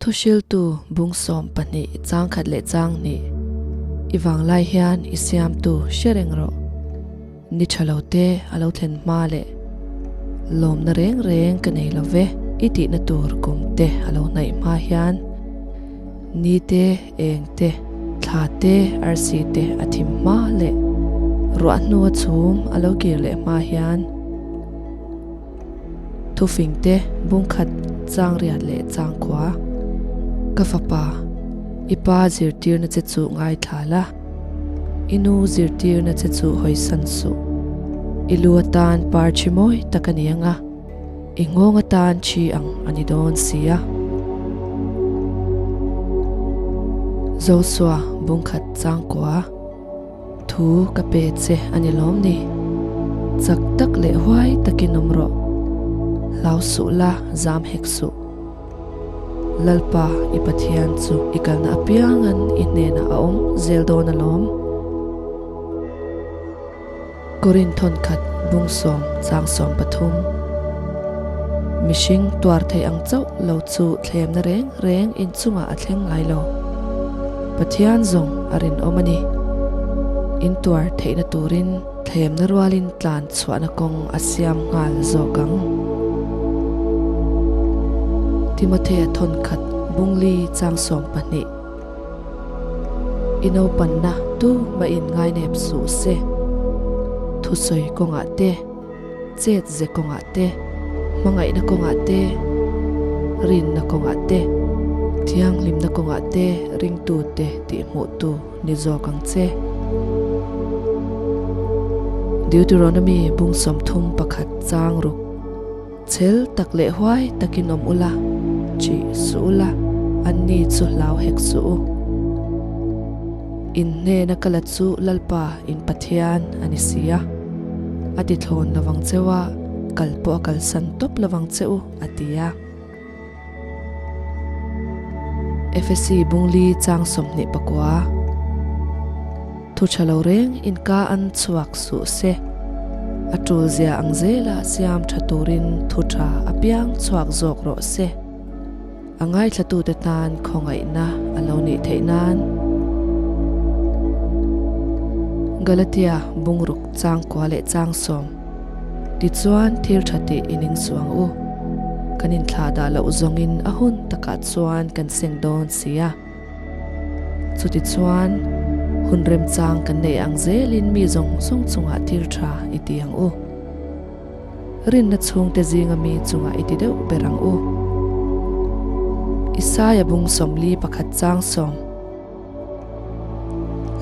Thuhriltu bung 12 chang khat leh chang hnih i vanglai hian i siamtu hre reng rawh. Ni tha lo te a lo thlen hma leh lawmna reng reng ka nei lo ve i tihna tur kum te a lo hnaih hma hian ni te, eng te, thla te, arsi te a thim hma leh ruah hnua chhum a lo kir leh hma hian Thufing te bungkhat chang riat leh chang khua. Ka fapa, i pa zirtirna che chu ngaithla la, i nu zirtirna che chu hawisan suh. I lu atan par thi mawi tak a ni ang a, i nghawng atan thi ang a ni dawn si a. Zosua bungkhat chang kua. Thu ka pe che a ni lawm ni? Chak tak leh huai takin awm rawh. Hlau suh la, zam hek suh. Lalpa, i Pathian chu i kalna apiangan i hnenah a awm zel dawn alawm. Korin thawnkhat bung sawm chang 13. Mihring tuar thei ang chauh lo chu thlemna reng reng inchungah a thleng ngai lo. Pathian zawng a rinawm a ni. In tuar theihna turin thlemna rualin tlan chhuahna kawng a siam nghal zawk ang. Timothea thawnkhat bungli chang 12. I naupanna tu mah in ngainep suh se. Thusawi kawngah te, chet ze kawngah te, hmangaihna kawngah te, rinna kawngah te, thianghlimna kawngah te ringtute tihhmuhtu ni zawk ang che. Deuteronomy bung 31 chang ruk. Chhel tak leh huai takin awm ula, ṭih suh ula, anni chu hlau hek suh u. In hnena ka la chu Lalpa in Pathian a ni si a, a ti thlawn lovang cheu a, kal pawh a kalsan tawp lovang che u, a ti a. Efesi bungli chang 29. Thu tha lo reng in ka an chhuak suh se. A tul zia ang zela siam tha turin thu tha apiang chhuak zawk rawh se. A ngaithlatute tan khawngaihna a lo nih theih nan. Galatia bungruk chang kua leh chang sawm. Tichuan thil tha tih i ning suh ang u. Kan inthlah dah loh zawngin a hun takah chuan kan seng dawn si a. Chutichuan, hun remchang kan neih ang zelin mi zawng zawng chungah thil tha i ti ang u. Rinna chhungte zinga mi chungah i ti deuh ber ang u. Isaia bung 41 chang sawm.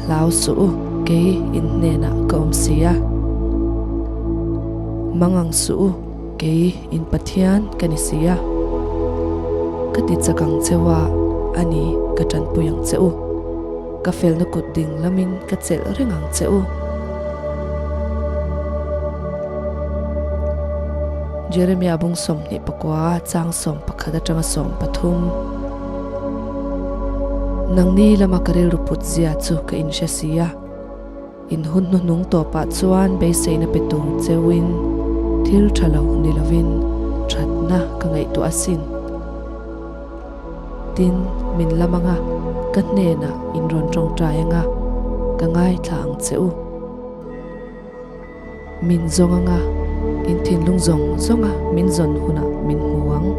Hlau suh u, kei in hnenah ka awm si a. Mangang suh u, kei in Pathian ka ni si a. Ka ti chak ang cheu a, a ni, ka tanpui ang che u. Ka felna kut ding lamin ka chelh reng ang che u. Jeremia bung 29 chang 11 atanga 13. Nangni lama ka rilru put zia chu ka inhre si a, in hun hnuhnung tawpah chuan beiseina pe tur cheuin thil tha lo ni lovin thatna ka ngaihtuah asin. Tin, min lam anga ka hnenah in rawn tawngtai anga ka ngaithla ang che u. Min zawng anga in thinlung zawng zawnga min zawn hunah min hmu ang.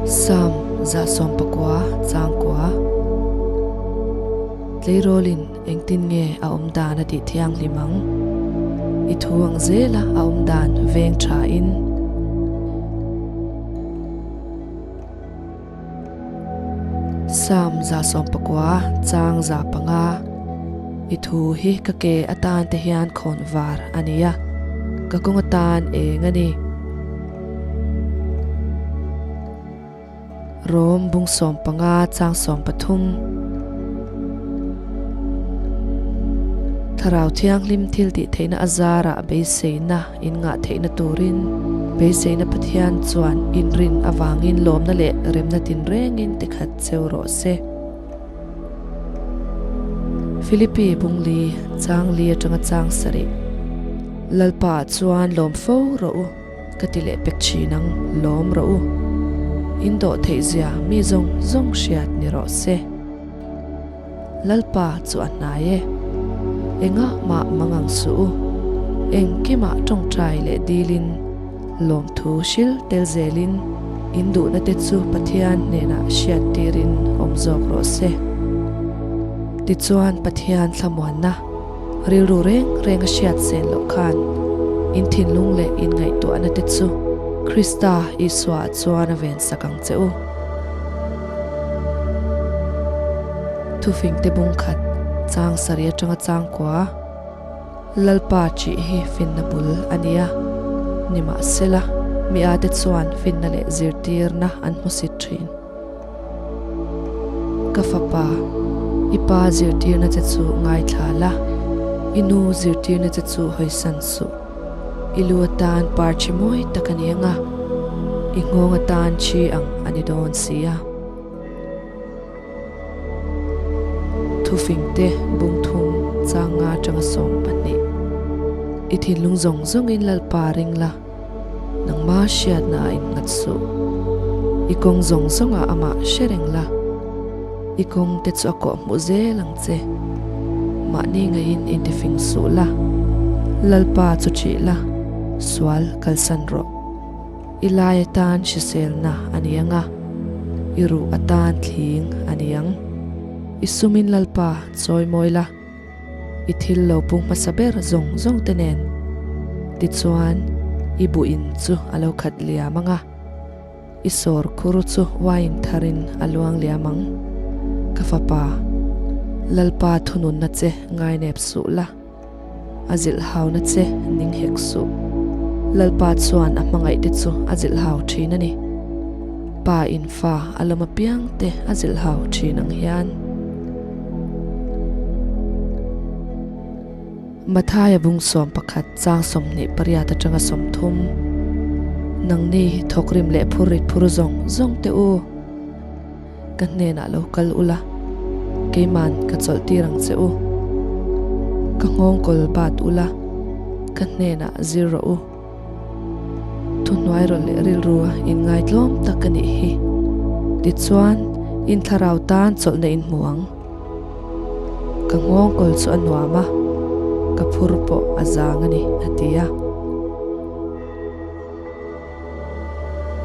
Psalm 119 chang kua. Tleirawlin engtin nge a awm dan a tih thianghlim ang? I thu ang zela a awm dan veng tha in. Psalm 119 chang 5. I thu hi ka ke atan te hian khawn var a ni a, ka kawng atan eng a ni. Rom bung 15 chang 13. Thlarau Thianghlim thil tih theihna a zarah beiseina in ngah theihna turin beiseina Pathian chuan inrin avangin lawmna leh remna tinrengin tikhat cheu rawh se. Philippi bung li chang li atanga chang sarih. Lalpa ah chuan lawm fo rawh u. ka ti leh pek thin ang, lawm rawh u. In dawh theih zia mi zawng zawng hriat ni rawh se. Lalpa chu a hnai e. Engah mah mangang suh u. Engkimah tawngtai leh dilin, lawmthu hril tel zelin in duhna te chu Pathian hnenah hriat tirin awm zawk rawh se. Tichuan Pathian thlamuanna rilru reng reng a hriat sen loh khan in thinlung leh in ngaihtuahna te chu Krista Isua chuan a vensak ang che u. Thufingte bung khat chang sarih atanga chang kua Lalpa chih hi finna bul a ni a, nimahsela mi ate chuan finna leh zirtirna an hmusit thin. Ka fapa, i pa zirtirna che chu ngaithla la, i nu zirtirna che chu hawisan suh. I lu atan par chi mawi tak a ni ang a, i nghawng atan chi ang a ni dawn si a. Thufingte bungthum changa atanga 12. I thinlung zawng zawngin Lalpa ring la. Nangma hriatna a innghat suh. I kawng zawng zawngah amah hre reng la. I kawng te chu a kawh hmuh zel ang che. Mahni ngaiin intifing suh la. Lalpa chu ṭih la, sual kalsan rawh. I lai atan hriselna a ni ang a, i ruh atan thling a ni ang. I sumin Lalpa chawi mawi la. I thil lo pung hmasa ber zawng zawng te nen. Tichuan, i buh in chu a lo khat liam ang a, i sawr khur chu wine tharin a luang liam ang. Ka fapa, Lalpa thununna che ngainep suh la, a zilh hauna che ning hek suh. Lalpa chuan a hmangaih te chu a zilh hau thin a ni. Pa in fa a lawm apiang te a zilh hau thin ang hian. Mathaia bung 11 chang 28 atanga 30 Nangni thawkrim leh phur rit phur zawng zawng teh u, ka hnenah lo kal ula, keiman ka chawlh tir ang che u. Ka nghawng kawl bat ula, ka hnenah zir rawh u. Thuhnuai rawh leh rilru a inngaitlawm tak a nih hi. Tichuan, in thlarau tan chawlhna in hmu ang. Ka nghawng kawl chu a nuam a, ka phur pawh a zang a ni, a ti a.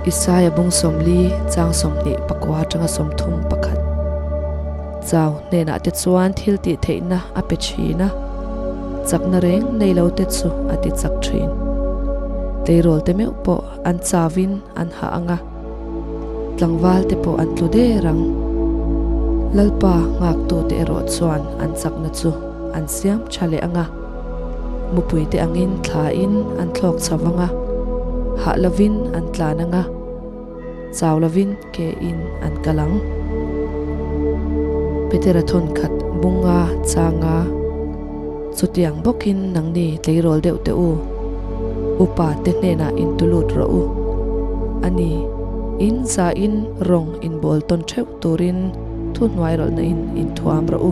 Isaia bung 40 chang 29 atanga 31 Chau hnenah te chuan thil tih theihna a pe thin a, chakna reng nei lo te chu a ti chak thin. Tleirawl te meuh pawh an chauin an hah ang a, tlangval te pawh an tlu der ang. Lalpa nghaktute erawh chuan an chakna chu an siam tha leh ang a, mupuite angin thlain an thlawk chho vang a, hah lovin an tlan ang a, chau lovin ke in an kal ang. Petera thawnkhat bunga changa chutiang bawkin nangni tleirawl deuh teh u, upa te hnenah in tu lut rawh u. A ni, in zain rawng inbawl tawn theuh turin thuhnuai rawlhna in inthuam rawh u.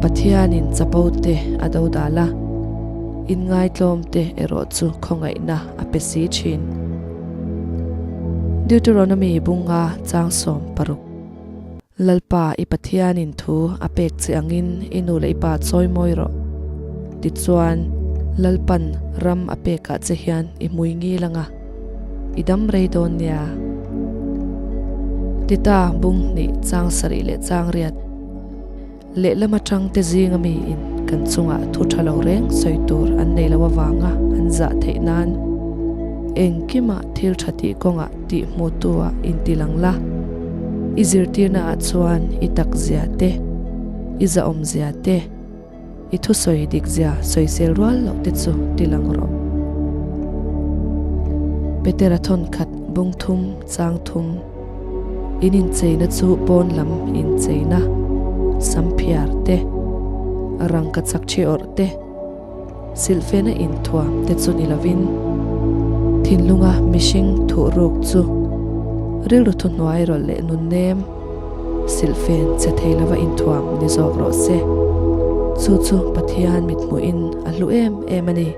Pathianin chapo te a do dal a, inngaitlawm te erawh chu khawngaihna a pe si thin. Deuteronomy bunga chang 16. Lalpa i Pathianin thu a pek che angin i nu leh i pa chawi mawi rawh. Tichuan, Lalpan ram a pekah che hian i hmui ngil anga i dam rei dawn nia. Tita bung hnih chang sarih leh chang riat. Lehlam atang te zinga miin kan chungah thu tha lo reng sawi tur an nei lo avanga an zah theih nan engkimah thil tha tih kawngah tih hmutu ah inti lang la. I zirtirna ah chuan i tak zia te, i zahawm zia te, i thusawi dik zia sawisel rual loh te chu ti lang rawh. Petera thawnkhat bung thum chang thum. In incheina chu pawn lam incheina, samphiar te, rangka chak thi awrh te, silhfena inthuam te chu ni lovin, thinlunga mihring thuhruk chu rilru thuhnuai rawlh leh nunnem, silhfen che thei lova inthuam ni zawk rawh se. Chu chu Pathian mithmuhin a hlu em em a ni.